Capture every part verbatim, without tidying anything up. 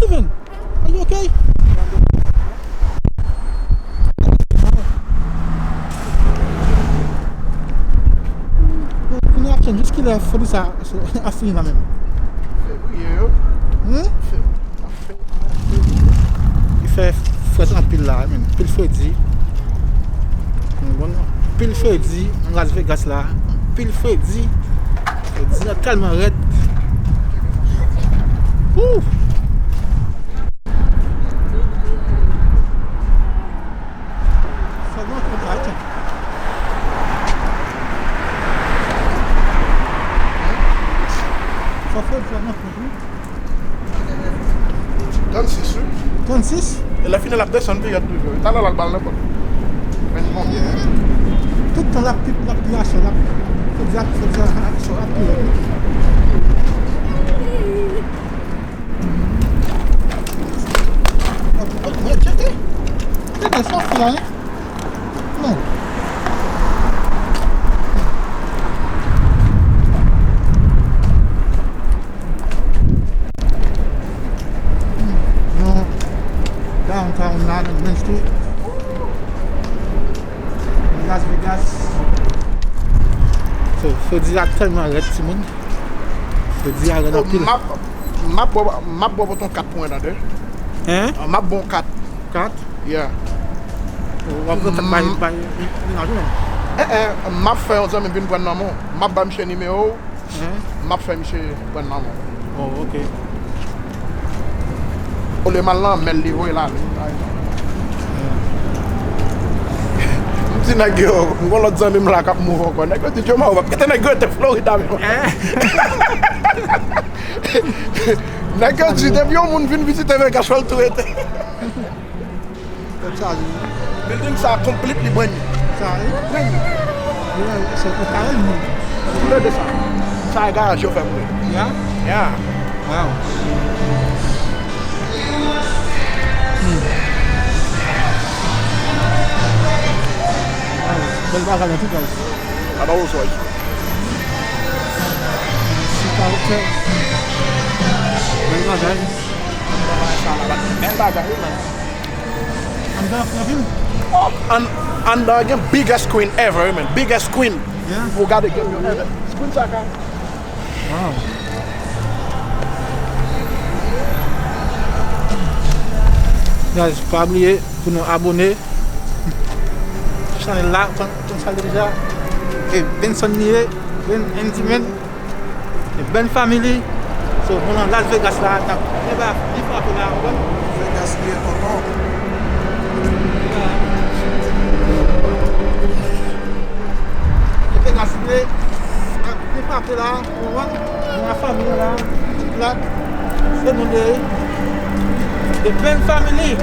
Man, are you okay? Kounye a ap jis kilè fredi sa ap fini la menm? Fevriye yo. Hmm? Fe- ap fe- Li fè frèt anpil la, men anpil fredi. Bon, anpil fredi nan Las Vegas la. Anpil fredi. Fredi a tèlman rèd. Woo! Fè gran kontra, wi. Fè, fè, fè gran kontra, wi. Trannsis, wi. Trannsis? E lè fini, l ap desann pi rèd toujou. Talè l al ba l nenpòt. Vennkonbyen? Tout tan l ap pi, l ap pi asò, l ap, fò di, fò di asò ap pi rèd, wi. Mwen tcheke. Tcheke sa fè la, hein? Non. Non. Downtown la, nan Main Street. Las Vegas. Fo, fo di a tèlman rèd, timoun. Fo di a rèd anpil. M ap, m ap bò, m ap bò pote yon kat pou mwen, tande. Hein? M ap bon kat. Kat? Yeah. W ap pran kat bay, bay mennaj ou menm? Eh, eh, m ap fè yon zanmi m vin pran nan men w. M ap ba misye nimewo w. Hein? M ap fè misye pran nan men w. Oh, ok. Olye m al nan men l, li voye l ale. M di nèg yo, m gon lòt zanmi m la k ap move ankò. Nèg yo di, Joe Maro p ap kite nèg yo rete Florida menm. Nèg yo di, depi yon moun vin vizite Vegas, fò l tou rete. Tèt chaje. Building sa completely brand new. Sa, eh, brand new. Yeah, se pou kare l nou. Koulè de sa. Sa e garaj yo fè pou li. Yeah? Yeah. Wow. Hmm. Wow. Bèl bagay an tou, guys. Gade Rolls Royce. Bèl bagay. Bèl bagay, wi, man. Anndan anpil? Oh, an-, anndan gen biggest screen ever, wi, man. Biggest screen. Yeah. Pou gade game yo ever. Screen sa ka. Wow. Guys, pa bliye pou nou abone. Chanèl la, kon, kon sa l deja. E Benson li ye, Ben Endyman. E Ben Family. So, nou nan Las Vegas la, n ap, e ba, li frape la, ou konprann? Vegas li ye, tonton. E Vegas li ye, n ap, li frape la. Ou konprann? Nou a fanmi an la, tout la, se nou de, de Ben Family. Ou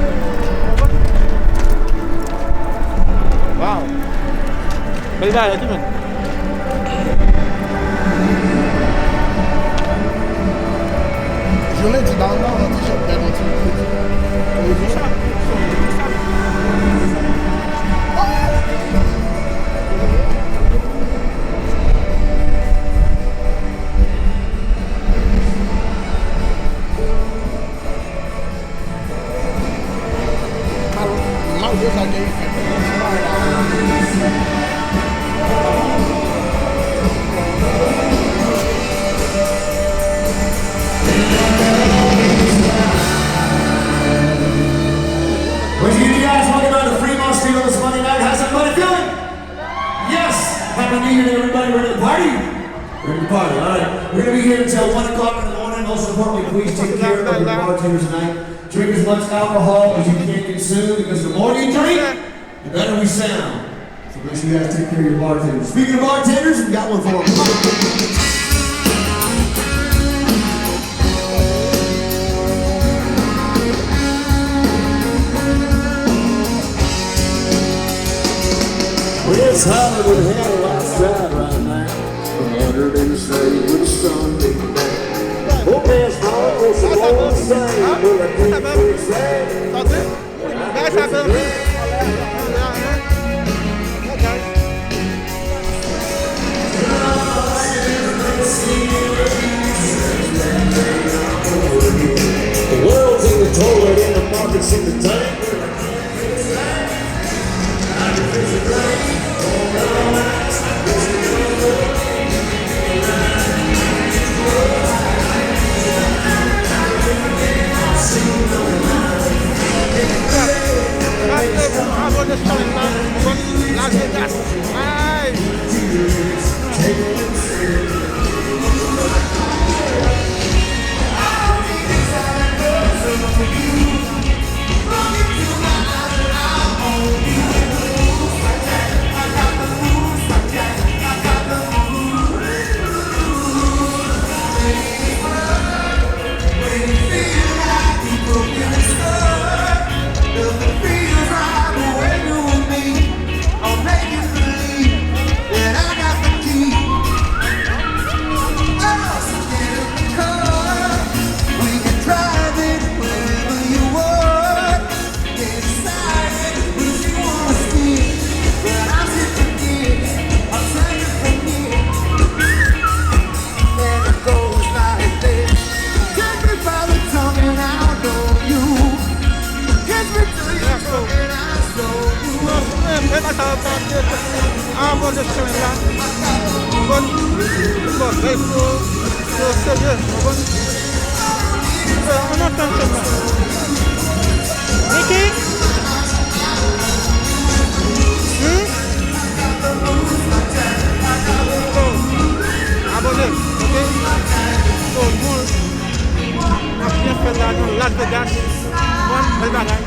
konprann? Wow. Bèl bagay tou, men. Jounen di ba nou nan yon ti jan pèd, yon ti pèd. Ou di sa? Mal-, malgre sa gen efè. What you guys talking about the Fremont Steel this Monday night? How's everybody feeling? Yes! Happy New Year to everybody. Ready to party? Ready to party, all right. We're gonna be here until one o'clock in the morning. Most importantly, please take care of your bartenders tonight. Drink as much alcohol as you can consume, because the more you drink, the better we sound. So make sure you guys take care of your bartenders. Speaking of bartenders, we got one for 'em. Come on. It's hot and hell outside right now. A hundred and seven with the sun beating down. Oh, there's power on the wall side, but I can't fix that. Bagay sa bèl. The world's in the Abòne channel la, konn Las Vegas. Ay! Abòne channel la. Bon, bon, bèl fo, fo serye, konprann? An antann chèf la. Niki? Hmm? Bon, abòne, oke? Bon, bon. N ap byen fè l la nan Las Vegas. Bon, bèl bagay.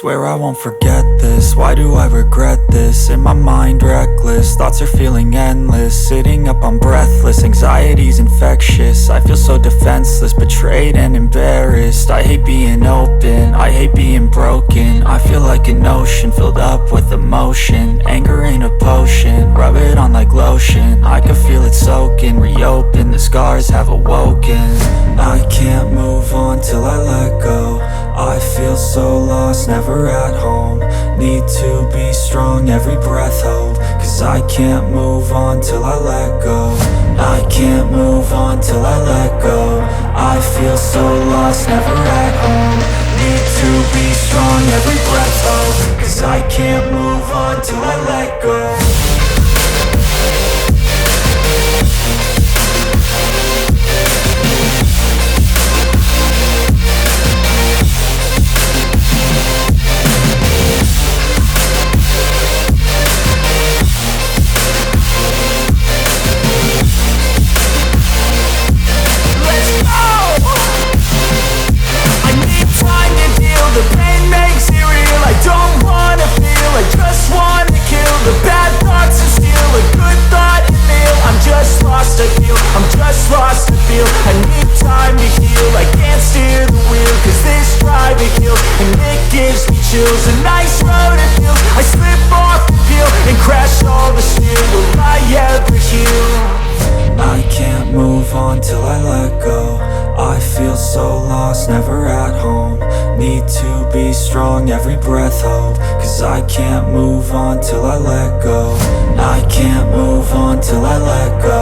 Swear I won't forget this. Why do I regret this? In my mind, reckless. Thoughts are feeling endless. Sitting up, I'm breathless. Anxiety's infectious. I feel so defenseless, betrayed and embarrassed. I hate being open. I hate being broken. I feel like an ocean filled up with emotion. Anger ain't a potion. Rub it on like lotion. I can feel it soaking. Reopen. The scars have awoken. I can't move on till I let go. I feel so lost, never at home. Need to be strong, every breath hope. 'Cause I can't move on till I let go. I can't move on till I let go. I feel so lost, never at home. Need to be strong, every breath hope. 'Cause I can't move on till I let go. Let's go! I need time to deal. The pain makes it real. I don't wanna feel. I just wanna kill the bad thoughts and steal a good thought and live. I'm just lost, I feel. I'm just lost, I feel. I need time to heal. I can't steer the wheel. 'Cause this drive it kills. And it gives me chills. A nice road it feels. I slip off the peel and crash all the steel. Will I ever heal? I can't move on till I let go. I feel so lost, never at home. Need to be strong, every breath hope. 'Cause I can't move on till I let go. I can't move on till I let go.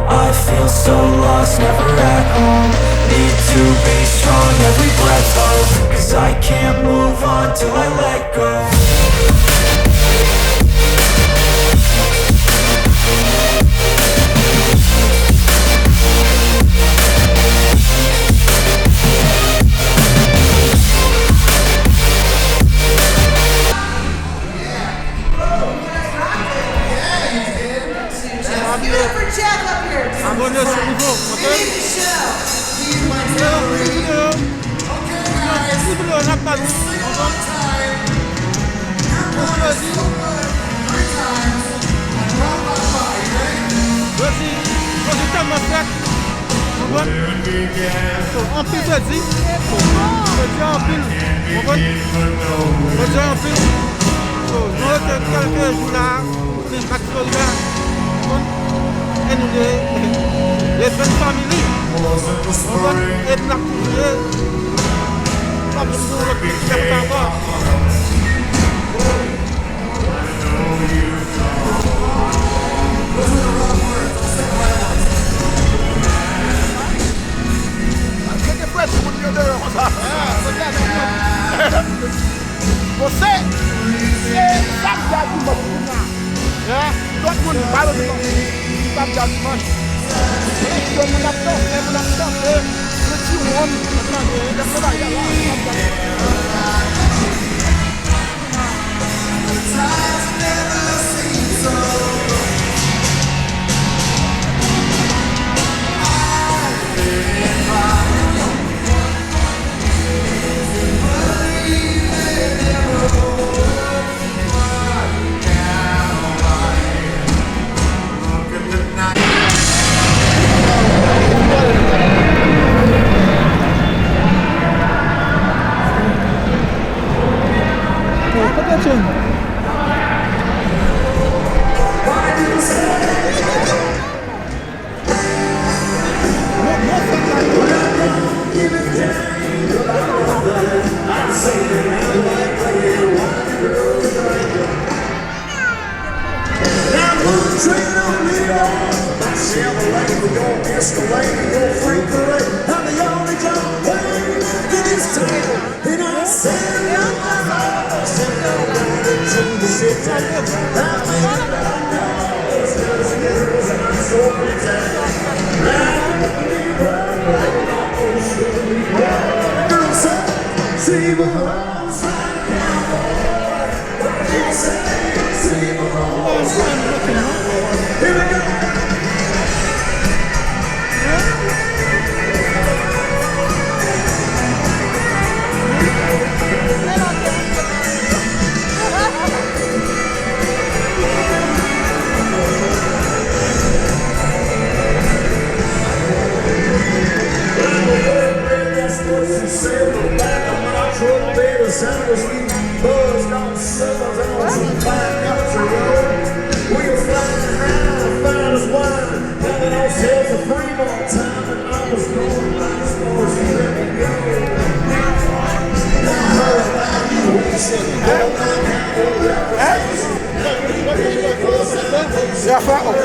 I feel so lost, never at home. Need to be strong, every breath hope. 'Cause I can't move on till I let go. Abòne sou nouvo, ok? Videyo, videyo, videyo, videyo, n ap ba nou, konprann? Jodi, jodi, jodi tèlman frèt, konprann? So, anpil jodi, jodi a anpil, konprann? Jodi a anpil. So, nou rete kèlke jou la. Team Max Florida, konprann? E nou de, de Fun Family. Konprann? E nou ap toujou ye. Pa vin nou lòt piti ankò. Gade frè timoun yo deyò konsa. Bon, se, se samdi a dimanch kounye a. Lòt moun pa nan dimanch. Samdi a dimanch. Yo moun ap danse, moun ap chante. Yo ti wonm, yo travay la, samdi a dimanch. Sound as we buzz down seven down to five country road. We are flying high, fine as wine, having ourselves a free long time, and I was going by as far as you let me go. Now, how about you? We should go. Rafa, oh.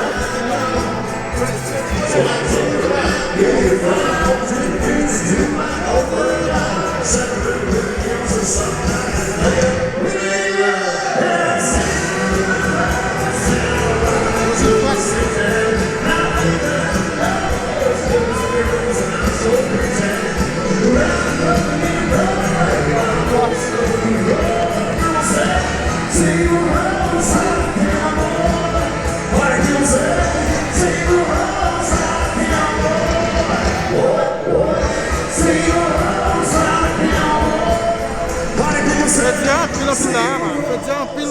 Fè di anpil, anpil la, man. Fè di anpil.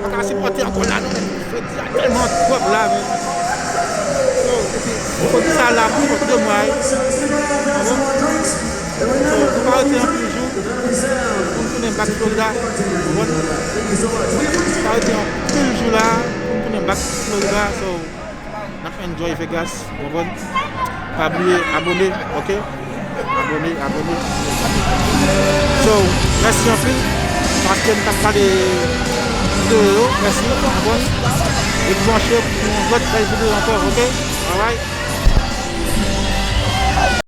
Pa ka sipòte ankò la, non. Fè di a tèlman twòp la, men. So, epi, fè di sa la pou kont de mwa, wi. Konprann? So, nou pa rete anpil jou pou n tounen back Florida. Konprann? Nou pa rete anpil jou la pou n tounen back Florida. So, n ap enjoy Vegas. Konprann? Pa bliye abòne, oke? Abòne, abòne. So, mèsi anpil paske n t ap gade videyo yo. Mèsi, konprann? E branche pou yon lòt bèl videyo ankò, oke? Alright?